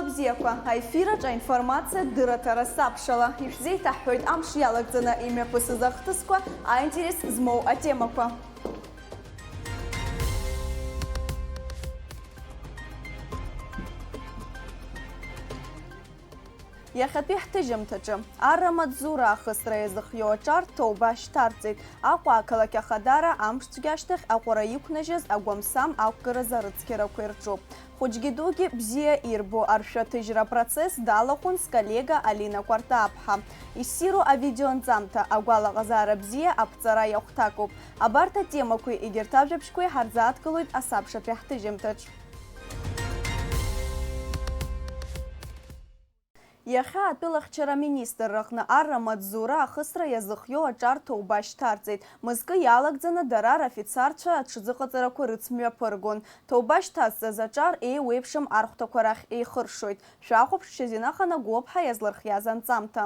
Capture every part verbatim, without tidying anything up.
Бзиақәа, аефираҿ аинформациа дырраҭара сабшала. Ишәзеиҭаҳҳәоит амш иалагӡаны имҩаԥысыз ахҭысқәа, аинтерес змоу атемақәа. Иахьатәи ҳҭыжьымҭаҿы, арра маҵзура ахысра иазыхиоу аҿар ҭоуба шьҭарҵеит. Аҟәа ақалақь Ахадара амш цәгьа ашьҭахь аҟәара иқәнажьыз агәамсам ақәгаразы арыцқьарақәа ирҿуп. Хәыҷгьы дугьы бзиа ирбо аршәаҭыжьра апроцесс далахәын сколлега Алина Кәартаԥҳа. Иссиру авидеонҵамҭа агәалаҟазаара бзиа аԥҵара иахәҭакуп. Абарҭ атемақәеи егьырҭ ажәабжьқәеи ҳарзааҭгылоит асабшатәи ҳҭыжьымҭаҿ. Иахьа атәылахьчара аминистрраҟны арра маҵзура ахысра иазыхиоу аҿар ҭоуба шьҭарҵеит. Мызкы иалагӡаны дара рафицарцәа аҽазыҟаҵарақәа рыцмҩаԥыргон. Ҭоуба шьҭазҵаз аҿар еиуеиԥшым архәҭақәа рахь еихыршоит. Шәахәаԥш, Шьазина Ханагәыаԥҳа иазлырхиаз анҵамҭа.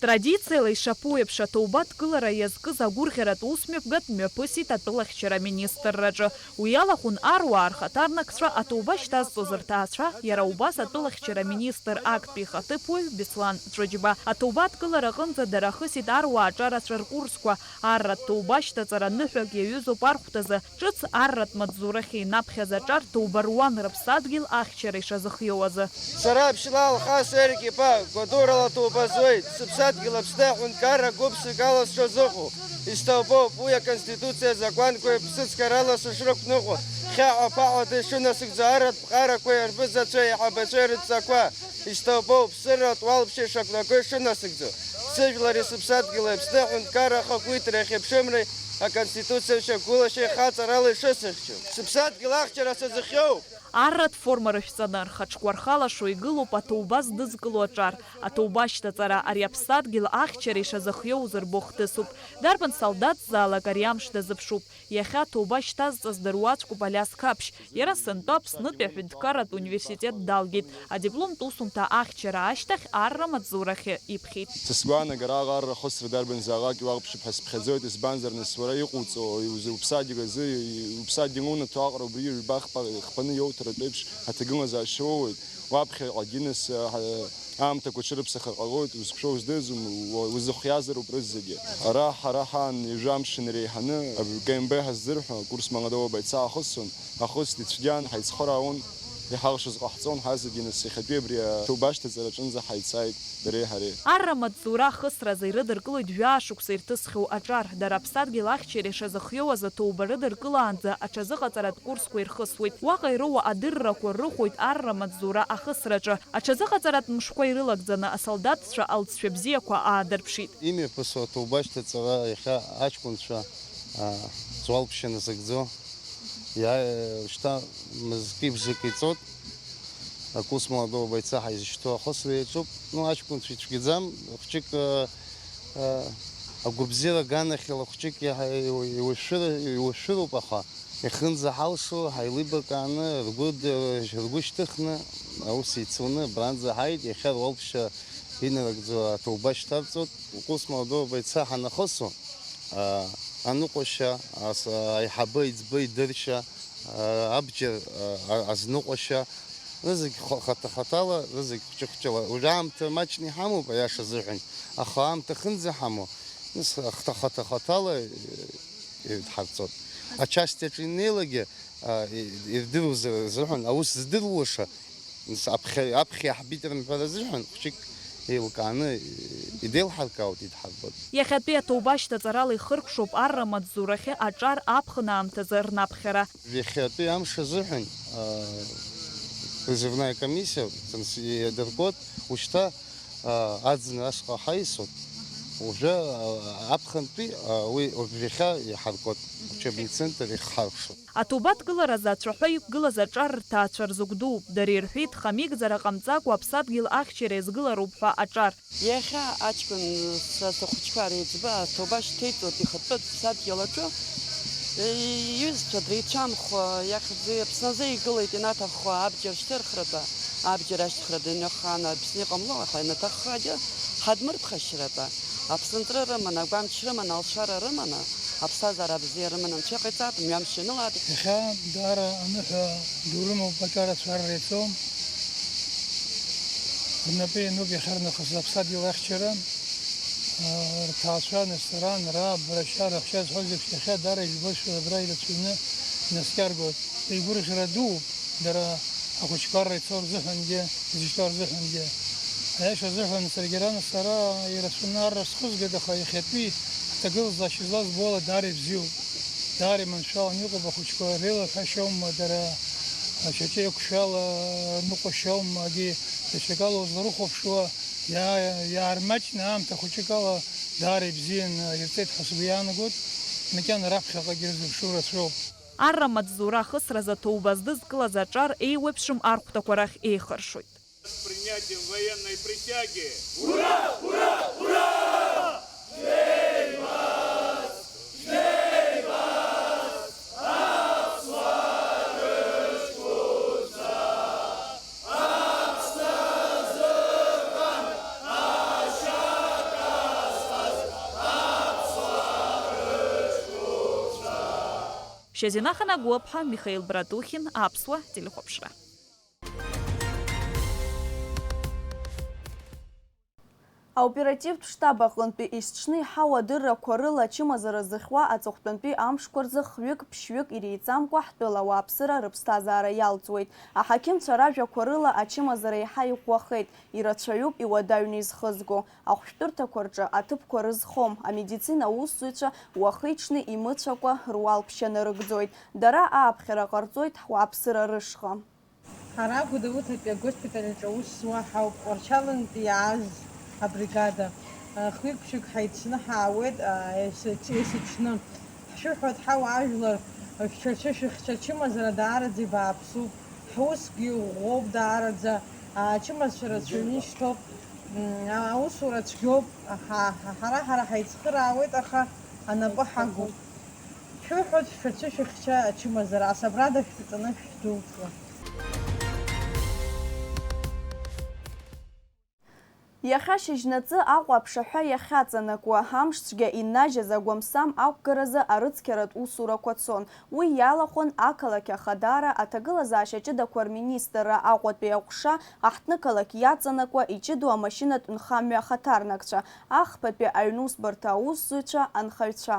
Традициала ишаԥу еиԥш, аҭоуба адкылара иазкыз агәырӷьаратә усмҩаԥгатә мҩаԥысит атәылахьчара аминистрраҿы. Уи алахәын аруаа рхаҭарнакцәа, аҭоуба шьҭазҵоз рҭаацәа, иара убас атәылахьчара аминистр актәи ихаҭыԥуаҩ Беслан Ҵәыџьба. Аҭоуба адкылара аҟынӡа дара ахысит аруаа аҿарацәа ркурсқәа. Арратә ҭоуба ашьҭаҵара ныҳәак иаҩызоуп архәҭазы. Ҿыц арратә маҵзурахь инаԥхьаз аҿар ҭоуба руан рыԥсадгьыл ахьчара ишазыхиоу азы. Сара Ԥшьлал Хас Ерик-иԥа, культурала ҭоуба зуеит, сыԥсадгьыл Аԥсны аҳәынҭқарра гәыԥсык ала сҽазыҟоу. Исҭоубоуп, уи Аконституциа, азакәанқәеи аԥсыцқьарала сышрықәныҟәо, хьаҳәа-ԥаҳәа ишынасыгӡо арратә ԥҟарақәеи арбызацәеи аиҳабацәеи рыдҵақәа. Исҭоубоуп, сырратә уалԥшьа ишақәнаго ишынасыгӡо. Сыжәлари сыԥсадгьыли Аԥсны аҳәынҭқарра ахақәиҭреи ахьыԥшымреи Аконституциа шьақәгылашьа ихаҵарала ишысыхьчо. Сыԥсадгьыл ахьчара сазыхиоуп! Арратә форма рышәҵаны, рхаҿқәа рхалашо игылоуп аҭоуба здызкыло аҿар. Аҭоуба ашьҭаҵара ари аԥсадгьыл ахьчара ишазыхиоу узырбо хҭысуп. Дарбан солдаҭзаалак ари амш дазыԥшуп. Иахьа аҭоуба шьҭазҵаз дыруаӡәкуп Алиас Қаԥшь. Иара сынтәа Аԥснытәи аҳәынҭқарратә университет далгеит. Адипломтә усумҭа ахьчара ашьҭахь арра маҵзурахьы иԥхьеит. Са сгәаанагара аҟара ахысра дарбанзаалак иуалԥшып ҳәа сыԥхьаӡоит, избанзар, нас, уара иҟоуҵо, иузы-, уԥсадгьыл азы, и-, уԥсадгьыл унаҭо аҟара убри ҩба хԥа-, хԥаны иоуҭаратәеиԥш аҭагылазаашьа уоуеит, уаԥхьаҟагьы, нас, а, ҳа-, аамҭақәа ҽырыԥсахыр ҟалоит, узықәшәо уздырӡом, уа-, узыхиазароуп рызегьы. Ара ҳара ҳаан ҩажәа амш инареиҳаны, К М Б ҳаздырҳәо, акурс молодого бойца ахысуан, ахысит, ицәгьан, ҳаицхыраауан, иҳалшоз ҟаҳҵон, ҳазегьы, нас, иахьатәи абри аҭоуба ашьҭаҵара аҿынӡа ҳаицааит дареи ҳареи. Арра маҵзура ахысразы ирыдыркылоит жәаа шықәса ирҭысхьоу аҿар. Дара аԥсадгьыл ахьчара ишазыхиоу азы аҭоуба рыдыркылаанӡа аҽазыҟаҵаратә курсқәа ирхысуеит. Уаҟа ироуа адыррақәа рыхәоит арра маҵзура ахысраҿы. Аҽазыҟаҵаратә мшқәа ирылагӡаны асолдаҭцәа алҵшәа бзиақәа аадырԥшит. Имҩаԥысуа аҭоуба ашьҭаҵара иахьа аҷкәынцәа, а, зуалԥшьа назыгӡо, иа-, шьҭа мызки бжаки ҵуеит. Акурс молодого бойца ҳаизышьҭоу ахысра иаҿуп. Ну, аҷкәынцәа ицәгьаӡам, хәҷык, а, а, агәабзиара аганахьала хәҷык иаҳа-, иу-, иушәыр-, иушәыроуп, аха иахьынӡаҳалшо, ҳаилибакааны, ргәы д-, ргәы шьҭыхны аус еицуны абранӡа ҳааит, иахьа руалԥшьа инарыгӡо аҭоуба шьҭарҵоит. Акурс молодого бойца ҳанахысу, а, аныҟәашьа, ас-, аиҳабы аиҵбы идыршьа, а, абџьар, а, а, азныҟәашьа, рызегь х-, хаҭа-хаҭала, рызегь хәҷы-хәҷыла. Уажәы аамҭа маҷны иҳамоуп, аиаша азыҳәан, аха аамҭа ахьынӡаҳамоу, нас, хҭа-, хаҭа-хаҭала, э, ирыдҳарҵоит. Ачасти аҿы инеилагьы, а, и-, ирдыруазар рзыҳәан, аус здыруаша, нас аԥхьа, аԥхьа иаҳбеит рымҳәар азыҳәан, хәҷык еилкааны, э, идеилҳаркаауеит, идҳарбоит. Иахьатәи аҭоуба ашьҭаҵарала ихыркәшоуп арра маҵзурахьы аҿар аԥхын аамҭазы рнаԥхьара. Иахьатәи амш азыҳәан, а, призывная комиссиа, цынс-, иадыркуеит, ушьҭа, а, аӡын ашҟа ҳаисуеит. Уажәы, а, аԥхынтәи, а, уи уажә иахьа иҳаркуеит, учебный центр ихҳаркәшоит. Аҭоуба адкыларазы ацәаҳәа иқәгылаз аҿар рҭаацәа рзы гәдууп. Дара ирҳәеит, хамигӡара ҟамҵакәа аԥсадгьыл ахьчара иазгылароуп ҳәа аҿар. Иахьа аҷкәын са сыхәыҷқәа реиҵбы аҭоуба шьҭеиҵоит ихатәы ԥсадгьыл аҿы. Иҩызцәа дреицәамхо, иахьӡи Аԥсназы игылеит ианаҭаххо абџьар шьҭырхратәы, абџьар ашьҭыхра даныхаан Аԥсны иҟамло, аха ианаҭаххагьы ҳадмырԥхашьаратәы. Аԥсынҵры рыманы, агәамч рыманы, алшара рыманы, аԥсҭазаара бзиа рыманы анцәа иҟаиҵап, мҩамш ианылап. Иахьа даара аныҳәа ду рымоуп, аҿарацәа арра ицом. Рнапы иануп иахьарнахыс аԥсадгьыл ахьчара, рҭаацәа, Несторан, Рааб, Рашьа, Рахьча зҳәоз еиԥш, иахьа даара ижәбошәа абра ирацәаҩны инаскьаргоит. Игәырӷьара дууп дара ахәыҷқәа арра ицо рзыҳәангьы, изышьҭоу рзыҳәангьы. Аиаша азыҳәан, саргьы арантә сара ирацәаны арра схызгеит, аха иахьатәи ҳҭагылазаашьа злазбо ала даара ибзиоуп. Даара иманшәалан иҟоуп ахәыҷқәа, реилаҳәашьа аума дара, ашьаҿа еиқәшәала рныҟәашьа аумагьы, даҽакала узларыхәаԥшуа, иаа-, иаармаҷны аамҭа хәыҷык ала даара ибзианы ирҵеит ҳәа сгәы иаанагоит, макьана раԥхьаҟагьы ирзыԥшу рацәоуп. Арра маҵзура ахысразы аҭоуба здызкылаз аҿар еиуеиԥшым архәҭақәа рахь еихыршоит. С принятием военной присяги! Шьазина Ханагәыаԥҳа, Михаил Братухин, Аԥсуа телехәаԥшра. Аоперативтә штаб аҟынтәи есҽны иҳау адыррақәа рыла ачымазара зыхьуа аҵыхәтәантәи амшқәа рзы хҩык-ԥшьҩык иреиҵамкәа ҳтәыла ауааԥсыра рыԥсҭазаара иалҵуеит. Аҳақьымцәа ражәақәа рыла ачымазара еиҳа иӷәӷәахеит, ирацәаҩуп иуадаҩны изхызго. Ахәшәтәырҭақәа рҿы аҭыԥқәа рызхом, амедицина аусзуҩцәа уахи-ҽни имыцәакәа руал ԥшьаны рыгӡоит. Дара ааԥхьара ҟарҵоит ҳуааԥсыра рышҟа. Ҳара Гәдоуҭатәи агоспиталь аҿы аус зуа ҳауп. Тҟәарчалнтәи иааз абригада, хҩык-ԥшьҩык ҳаицны ҳаауеит, есыҽны. Ҳшәыҳәоит, ҳауаажәлар, шәцәа-шәыхьча ачымазара даараӡа ибааԥсуп, ҳусгьы ӷәӷәоуп даараӡа, ачымазцәа рацәаҩны ишьҭоуп, м, аусура цәгьоуп, ҳа-, ҳа-, ҳара, ҳара ҳаицхыраауеит, аха анапы ҳагуп. Шәыҳәоит, шәацәышәыхьча ачымазара, асабрада шәтәаны шәдәылҵуа. Иахьа шьыжьнаҵы Аҟәа аԥшаҳәа иахьаҵанакуа, амшцәгьа иннажьыз агәамсам ақәгаразы арыцқьаратә усурақәа цон. Уи иалахәын ақалақь Ахадара, аҭагылазаашьа ҷыдақәа рминистрра, Аҟәатәи аҟәша, аҳҭнықалақь иаҵанакуа иҷыдоу амашьынатә нхамҩа ахаҭарнакцәа, ахԥатәи аҩнусбарҭа аусзуҩцәа, анхаҩцәа.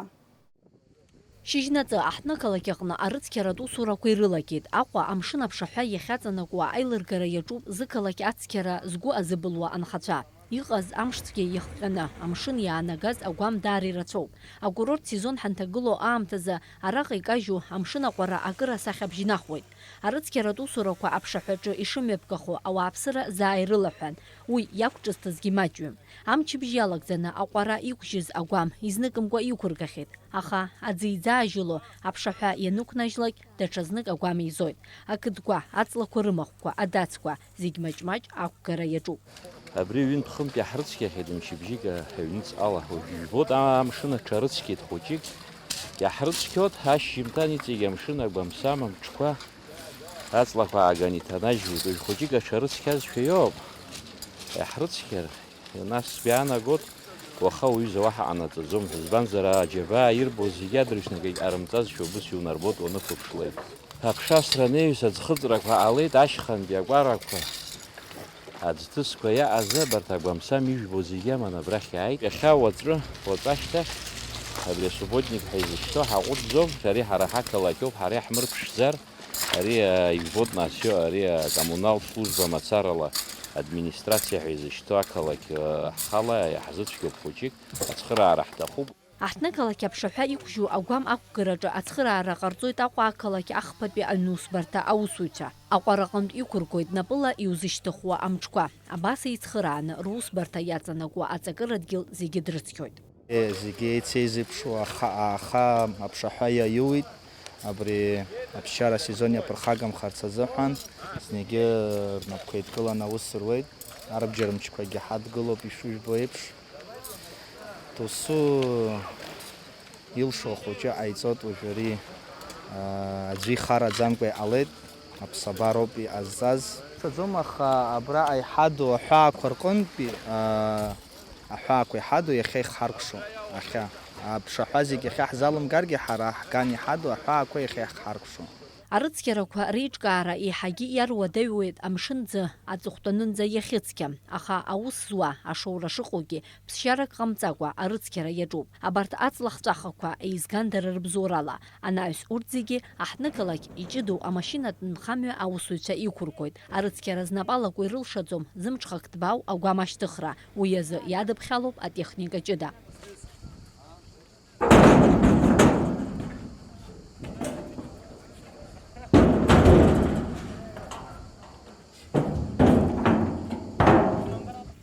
Шьыжьнаҵы аҳҭнықалақь аҟны арыцқьаратә усурақәа ирылагеит. Аҟәа амшын аԥшаҳәа иахьаҵанакуа аилыргара иаҿуп зықалақь ацқьара згәы азыбылуа анхацәа. Иҟаз амшцәгьа иахҟьаны, амшын иаанагаз агәам даара ирацәоуп. Акурорт сезон ҳанҭагылоу аамҭазы араҟа икажьу амшын аҟәара акыр асахьабжь инахәоит. Арыцқьаратә усурақәа аԥшаҳәаҿы ишымҩаԥгахо ауааԥсыра заа ирылаҳәан, уи иақәҿызҭызгьы маҷҩым. Амчыбжь иалагӡаны аҟәара иқәжьыз агәам изныкымкәа иқәыргахьеит, аха аӡы иӡаажьыло аԥшаҳәа ианықәнажьлак, даҽазнык агәам еизоит. Ақыдқәа, аҵлақәа рымахәқәа, адацқәа, зегь маҷ-маҷ ақәгара иаҿуп. Абри ҩынтә-хынтә иаҳрыцқьахьеит мчыбжьык ҳаҩнуҵҟала. Уажә ижәбоит амшын аҽарыцқьеит хәыҷык. Иаҳрыцқьоит, ашьжьымҭан иҵегь амшын агәамсам амҿқәа аҵлақәа ааган иҭанажьуеит. Уажә хәыҷык аҽарыцқьазшәа иоуп. Иаҳрыцқьар, нас сгәы иаанагоит, уаха уҩыза уаҳа ҟанаҵаӡом ҳәа, избанзар, аџьабаа ирбо зегьы адрыжәнагагь ҟарымҵазшәа убыс иунарбоит уанықәыԥшлак. Аԥшасра анаҩс аӡхыҵрақәа ҟалеит, ашьхантәи акәарақәа, аӡҭыцқәа иаҟаз абарҭ агәамсам ижәбо зегьы аман абрахь иааит. Иахьа уаҵәы, уаҵәашьҭахь, абри асубботник ҳәа изышьҭоу ҳаҟәыҵӡом, ари ҳара ҳақалақь ауп, ҳара иаҳмырԥшӡар, ари, а, ижәбоит насио, ари, а, акоммуналтә служба мацарала администрациа ҳәа изышьҭоу ақалақь, а, ҳхала иаҳзыцәгьоуп хәыҷык, ацхыраара ҳҭахуп. Аҳҭнықалақь аԥшаҳәа иқәжьу агәам ақәгараҿы ацхыраара ҟарҵоит Аҟәа ақалақь ахԥатәи аҩнусбарҭа аусуҩцәа. Аҟәараҟынтә иқәыргоит напыла иузышьҭыхуа амҿқәа. Абас еицхырааны русбарҭа иаҵанакуа аҵакырадгьыл зегьы дрыцқьоит. Зегьы еицеизеиԥшу аха, аха аԥшаҳәа иаиуит. Абри аԥсшьара асезон иаԥырхагамхарц азыҳәан, зегьы рнапқәа еидкыланы аус руеит. Арбџьар мчқәагьы ҳадгылоуп, ишыжәбо еиԥш. Досу илшо ахәыҷы ҟаиҵоит уажә ари, аа, аӡәы ихараӡамкәа иҟалеит, аԥсабароуп иҟазҵаз. Ҽаӡом, аха абра аиҳаду аҳәаақәа рҟынтәи, аа, аҳәаақәа иҳаду иахьа ихҳаркәшо, ахьа. Аԥшаҳәа зегь иахьа ҳзалымгаргьы, ҳара ҳган иҳаду аҳәаақәа иахьа иаҳхҳаркәшо. Арыцқьарақәа реиҿкаара еиҳагьы иаруадаҩуеит амшын ӡы аҵыхәтәанынӡа иахьыцқьа, аха аус зуа, ашоура шыҟоугьы, ԥсшьарак ҟамҵакәа арыцқьара иаҿуп. Абарҭ аҵла хҵәахақәа еизган дара рыбзоурала. Анаҩс урҭ зегьы аҳҭнықалақь иҷыдоу амашьынатә нхамҩа аусуҩцәа иқәыргоит. Арыцқьара знапалаку ирылшаӡом зымҽхак ҭбаау агәам ашьҭыхра. Уи азы иадыԥхьалоуп атехника ҷыда.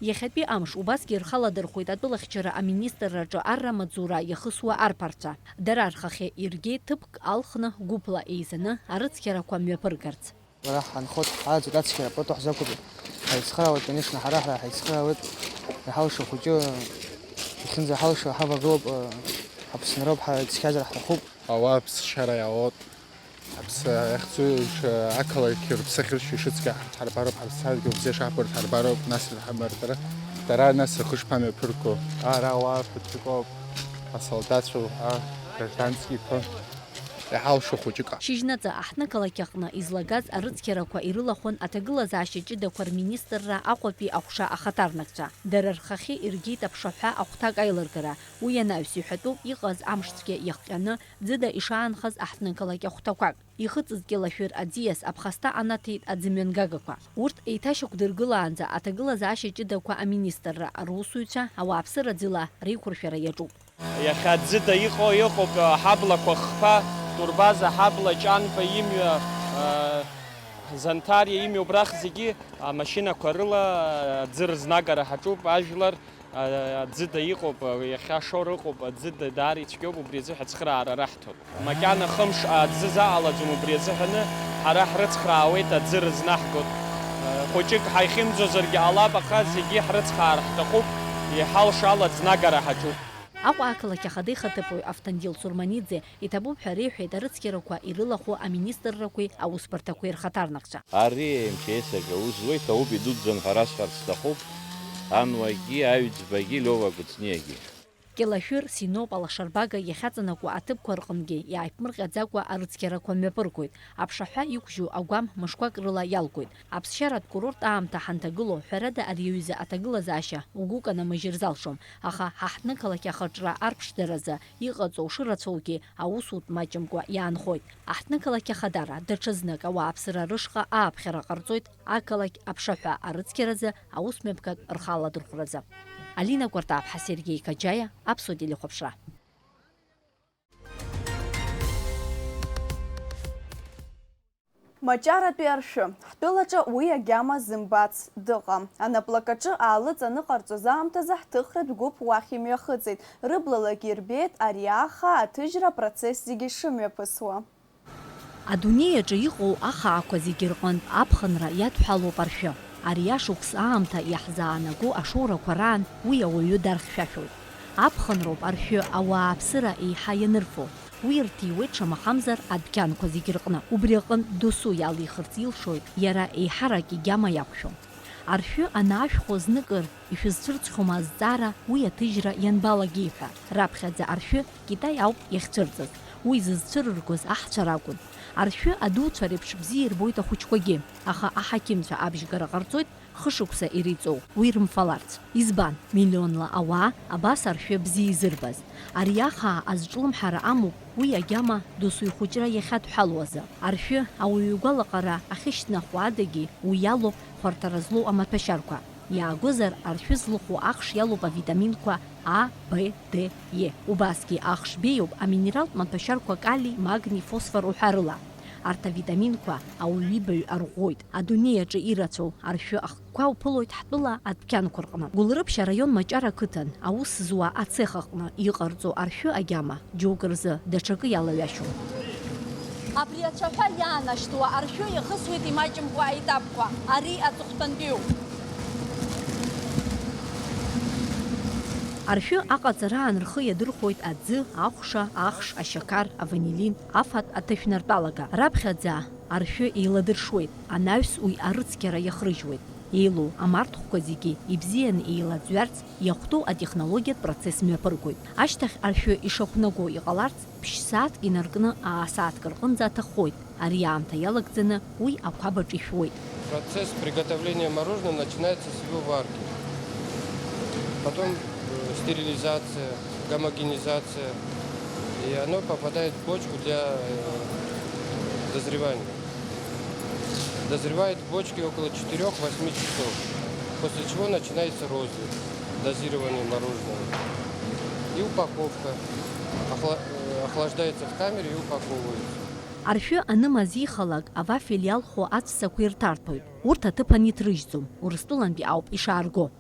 Иахьатәи амш убасгьы ирхаладырхәеит атәылахьчара аминистрраҿы арра амаҵзура иахысуа арԥарцәа. Дара рхахьы иргеит ҭыԥк алхны гәыԥла еизаны арыцқьарақәа мҩаԥыргарц. Уара ҳанхоит, ҳааӡоит ацқьара апату ҳзақәыртәоит. Ҳаицхраауеит, конечно, ҳара, ҳара ҳаицхраауеит. Иҳалшо хәыҷы, иахьынӡаҳалшо ҳавагылоуп, э, ҳаԥсны роуп, ҳа-, ицқьазар ҳҭахуп. Ауаа ԥсшьара иаауеит. Аԥсы ахьӡу еиԥш, э, ақалақь рыԥсы ахьыршьо ишыцқьа ҳарҭ ҳарбароуп, ҳаԥсадгьыл бзиа шаҳбо рыҭ ҳарбароуп, нас ирҳамардара. Дара нас рхы шԥамҩаԥырго? Ара ауаа ԥыҭҩык ауп, асолдаҭцәа уҳәа, гражданскиқәа. Иҳалшо хәыҷык. Шьыжьнаҵы аҳҭнықалақь аҟны излагаз арыцқьарақәа ирылахәын аҭагылазаашьа ҷыдақәа рминистрра Аҟәатәи аҟәша ахаҭарнакцәа. Дара рхахьы иргеит аԥшаҳәа ахәҭак аилыргара. Уи анаҩс иҳәатәуп иҟаз амшцәгьа иахҟьаны ӡыда ишаанхаз аҳҭнықалақь ахәҭақәак. Ихыҵыз Кьалашәыр аӡиас аԥхасҭа анаҭеит аӡымҩангагақәа. Урҭ еиҭашьақәдыргылаанӡа аҭагылазаашьа ҷыдақәа аминистрра русуҩцәа ауааԥсыра ӡыла реиқәыршәара иаҿуп. Иахьа ӡыда иҟоу ыҟоуп, ҳаблақәа хԥа, Турбаза ҳабла, Ҷанба имҩа, Занҭариа имҩа, убрахь зегьы амашьынақәа рыла аӡы рызнагара ҳаҿуп, ажәлар, аӡыда иҟоуп, иахьа ашоура ыҟоуп, аӡыда даара ицәгьоуп, убри азы ҳацхыраара раҳҭоит. Макьана хымш аӡы заҟалаӡом, убри азыҳәаны ҳара ҳрыцхраауеит, аӡы рызнаҳгоит. Хәыҷык ҳаихьымӡозаргьы ҟалап, аха зегьы ҳрыцхаар ҳҭахуп, иҳалшо ала аӡнагара ҳаҿуп. Аҟәа ақалақь ахада ихаҭыԥуаҩ Автандил Сурманиӡе иҭабуп ҳәа реиҳәеит арыцқьарақәа ирылахәу аминистррақәеи аусбарҭақәеи рхаҭарнакцәа. Ари МЧС аҿы аус зуеит, аҳәоуп идуӡӡан ҳәа расҳәарц сҭахуп, Ануагьы, Аҩӡбагьы, Лиова Кәыҵниагьы. Кьалашәыр, Синоп, Алашарбага иахьаҵанакуа аҭыԥқәа рҟынгьы иааиԥмырҟьаӡакәа арыцқьарақәа мҩаԥыргоит. Аԥшаҳәа иқәжьу агәам мышқәак рыла иалгоит. Аԥсшьаратә курорт аамҭа ҳанҭагылоу, ҳәарада, ари аҩыза аҭагылазаашьа угәы канамыжьыр залшом, аха ҳаҳҭнықалақь ахаҿра арԥшӡаразы иҟаҵоу шырацәоугьы аусутә маҷымкәа иаанхоит. Аҳҭнықалақь ахадара даҽазнык ауааԥсыра рышҟа ааԥхьара ҟарҵоит ақалақь аԥшаҳәа арыцқьаразы аусмҩаԥгатә рхаладырхәразы. Алина Кәартаԥҳа, Сергеи Каџьаиа, Аԥсуа телехәаԥшра. Маҷаратәи аршәы. Ҳтәылаҿы уи агьама зымбац дыҟам. Анаплакаҿы аалыҵ аныҟарҵоз аамҭазы ҳҭыхратә гәыԥ уахь имҩахыҵит. Рыблагьы ирбеит ари аха аҭыжьра апроцесс зегьы шымҩаԥысуа. Адунеи аҿы иҟоу ахаақәа зегьы рҟынтә аԥхынра иадҳәалоуп аршәы. Ари ашықәс аамҭа иаҳзаанаго ашоурақәа раан уи ауаҩы дархьшәашәоит. Аԥхынроуп аршәы ауааԥсыра еиҳа ианырфо. Уи ирҭиуеит шамахамзар адәқьанқәа зегьы рҟны. Убри аҟынтә досу иалихырц илшоит иара еиҳарак игьама иақәшәо. Аршәы анаашәхо зныкыр ишәызцәырҵхьоума азҵаара, уи аҭыжьра ианбалагеи ҳәа. Раԥхьаӡа аршәы Китай ауп иахьцәырҵыз. Уи зызцәырыргоз аҳцәа ракәын. Аршәы адуцәа реиԥш бзиа ирбоит ахәыҷқәагьы, аха аҳақьымцәа абжьгара ҟарҵоит хышықәса иреиҵоу, уи рымфаларц. Избан, миллионла ауаа абас аршәы бзиа изырбаз? Ари ахаа азҿлымҳара амоуп уи агьама досу ихәыҷра иахьадҳәалоу азы. Аршәы ауаҩы игәалаҟара ахьышьҭнахуа адагьы уи иалоуп хәарҭара злоу амаҭәашьарқәа. Иаагозар, аршәы злыхәо ахш иалоуп авитаминқәа А, Б, Д, Е. Убасгьы ахш беиоуп аминералтә маҭәашьарқәа кали, магни, фосфор уҳәа рыла. Арҭ авитаминқәа ауаҩы ибаҩ арӷәӷәоит. Адунеи аҿы ирацәоу аршәы ахкқәа уԥылоит ҳтәыла адәқьанқәа рҟны. Гәылрыԥшь араион Маҷара ақыҭан аус зуа ацех аҟны иҟарҵо аршәы агьама џьоук рзы даҽакы иалаҩашьом. Абри ацәаҳәа иаанашьҭуа аршәы иахысуеит имаҷымкәа аетапқәа. Ари аҵыхәтәантәиуп. Аршәы аҟаҵараан рхы иадырхәоит аӡы, ахәша, ахш, ашьақар, аванилин, афатә аҭышәнартәалага. Раԥхьаӡа аршәы еиладыршуеит, анаҩс уи арыцқьара иахрыжьуеит. Еилоу амарҭхәқәа зегьы ибзианы еилаӡҩарц иахәҭоу атехнологиатә процесс мҩаԥыргоит. Ашьҭахь аршәы ишақәнаго иҟаларц, ԥшь-сааҭк инаркны аа-сааҭк рҟынӡа аҭаххоит. Ари аамҭа иалагӡаны уи ақәабаҿ ишәуеит. Процесс приготовления мороженого начинается с его варки. Потом, э, стерилизация, гомогенизация. И оно попадает в бочку для, э, дозревания. Дозревает в бочке около четырёх-восьми часов, после чего начинается розлив, дозирование мороженого. И упаковка. Охла-, э, охлаждается в камере и упаковывается. Аршәы анымазихалак, авафель иалху аҵәцақәа ирҭарҭәоит. Урҭ аҭыԥан иҭрыжьӡом, Урыстәылантәи ауп ишаарго.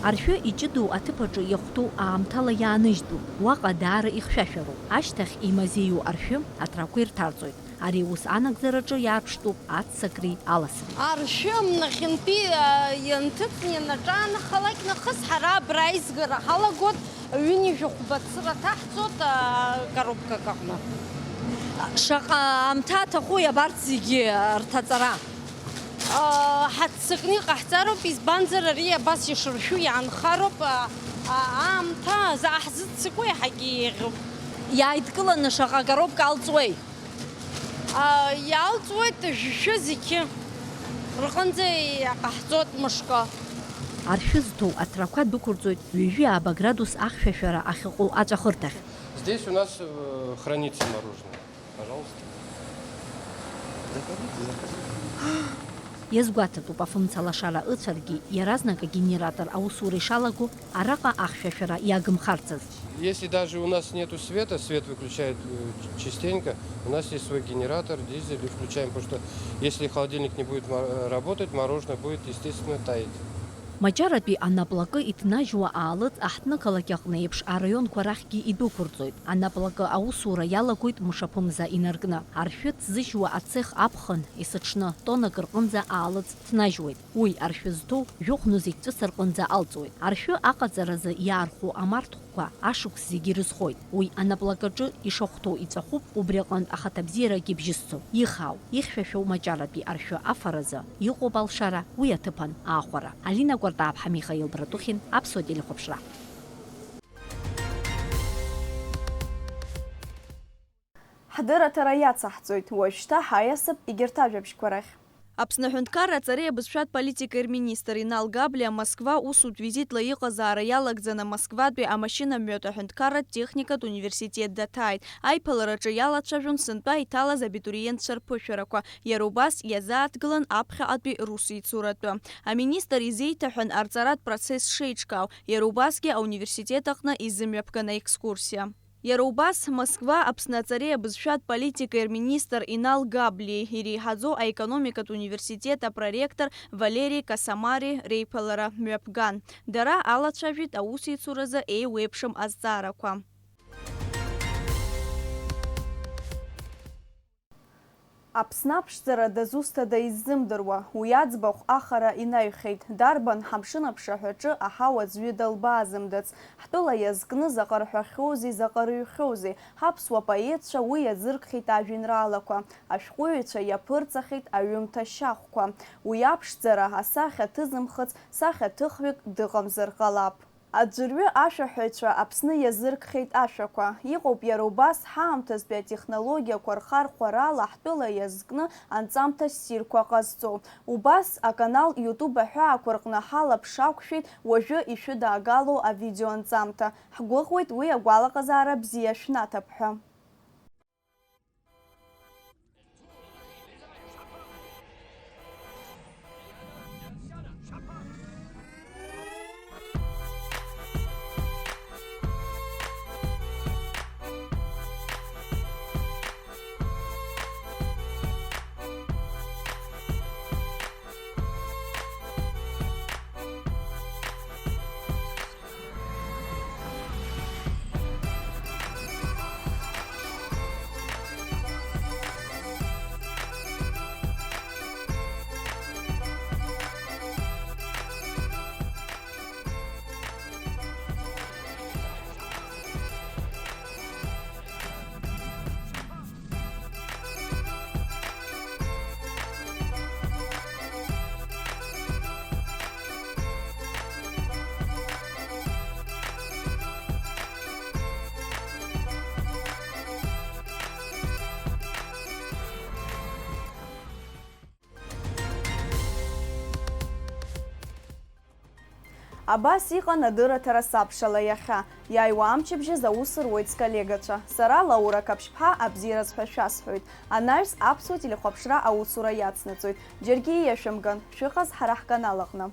Аршәы иҷыдоу аҭыԥ аҿы иахәҭоу аамҭала иааныжьтәуп, уаҟа даара ихьшәашәароуп. Ашьҭахь имазеиу аршәы аҭрақәа ирҭарҵоит. Ари аус анагӡараҿы иаарԥштәуп аццакреи аласреи. Аршәы амнахьынтәи, а, ианҭыҵны ианаҿаанахалак нахыс ҳара абра аизгара ҳалагоит, ҩынҩажәи хәба цыра ҭаҳҵоит, а, коробкак аҟны. Шаҟа аамҭа аҭаху иабарҭ зегьы рҭаҵара? А, ҳаццакны иҟаҳҵароуп, избанзар ари абас ишыршәу иаанхароуп, а, а, аамҭа заҟа ҳзыццакуа иаҳагьы еиӷьуп. Иааидкыланы шаҟа коробка алҵуеи? А, иалҵуеит жәшәы зқьы рҟынӡа иҟаҳҵоит мышкы. Аршәы зҭоу аҭрақәа дәықәырҵоит ҩажәи ааба градус ахьшәашәара ахьыҟоу аҵәахырҭахь. Здесь у нас, э, хранится мороженое. Пожалуйста. Заходите, заходите. Иазгәаҭатәуп, афымца лашара ыцәаргьы, иаразнак агенератор аусура ишалаго, араҟа ахьшәашәара иагымхарцаз. Если даже у нас нету света, свет выключают, э, ч-, частенько, у нас есть свой генератор, дизель, и включаем, потому что если холодильник не будет мо-, э, работать, мороженое будет, естественно, таять. Маҷаратәи анаплакы иҭнажьуа аалыҵ аҳҭнықалақь аҟны еиԥш араионқәа рахьгьы идәықәырҵоит. Анаплакы аусура иалагоит мшаԥымза инаркны. Аршәы ҭзыжьуа ацех аԥхын, есыҽны, тоннак рҟынӡа аалыҵ ҭнажьуеит. Уи аршәы зҭоу жәохә нызқь ҵәыца рҟынӡа алҵуеит. Аршәы аҟаҵаразы иаархәо амарҭхәқәа ашықәс зегьы ирызхоит. Уи анаплакаҿы ишахәҭоу иҵәахуп, убри аҟынтә ахаҭабзиарагьы бжьысӡом. Ихаау, ихьшәашәоу маҷаратәи аршәы афаразы иҟоуп алшара, уи аҭыԥан аахәара. Алина Кәартаԥҳа, Михаил Братухин, Аԥсуа телехәаԥшра. Ҳдырраҭара иацаҳҵоит, уажәшьҭа ҳаиасып егьырҭ ажәабжьқәа рахь. Аԥсны аҳәынҭқарра аҵареи абызшәатә политикеи рминистр Инал Габлиа Москва усутә визитла иҟазаара иалагӡаны Москватәи амашьынамҩатә аҳәынҭқарратә техникатә университет даҭааит. Аиԥылараҿы иалацәажәон сынтәа иҭалаз абитуриентцәа рԥышәарақәа, иара убас иазааҭгылан аԥхьаҟатәи русеицуратәы. Аминистр изеиҭаҳәан арҵаратә процесс шеиҿкаау, иара убасгьы ауниверситет аҟны изымҩаԥган аекскурсиа. Иара убас, Москва Аԥсны аҵареи абызшәатә политикеи рминистр Инал Габлиеи иреиҳаӡоу аекономикатә университет апроректор Валери Касамари реиԥылара мҩаԥган. Дара алацәажәеит аусеицуразы еиуеиԥшым азҵаарақәа. Аԥсны аԥшӡара дызусҭада иззымдыруа, уи аӡбахә ахара инаҩхьеит, дарбан ҳамшын аԥшаҳәаҿы аҳауа аӡәы далбаазымдац, ҳтәыла иазкны заҟа рҳәахьоузеи, заҟа рыҩхьоузеи, ҳаԥсуа поетцәа уи иазыркхьеит ажәеинраалақәа, ашәҟәыҩҩцәа иаԥырҵахьеит аҩымҭа шьахәқәа. Уи аԥшӡара асахьа ҭызымхыц, сахьаҭыхҩык дыҟамзар ҟалап. Аӡәырҩы ашәаҳәаҩцәа Аԥсны иазыркхьеит ашәақәа. Иҟоуп иара убас ҳаамҭазтәи атехнологиақәа рхархәарала ҳтәыла иазкны анҵамҭа ссирқәа ҟазҵо. Убас аканал YouTube аҳәаақәа рҟны ҳалаԥш ақәшәеит уажәы ишәыдаагало авидеоанҵамҭа. Ҳгәыӷуеит уи агәалаҟазаара бзиа шәнаҭап ҳәа. Абас иҟан адырраҭара сабшала иахьа. Иааиуа амчыбжьаз аус руеит сколлегацәа. Сара Лаура Қаԥшьԥҳа абзиараз ҳәа шәасҳәоит. Анаҩс аԥсуа телехәаԥшра аусура иацнаҵоит. Џьаргьы ииашәымган, шәыҟаз ҳара ҳканал аҟны.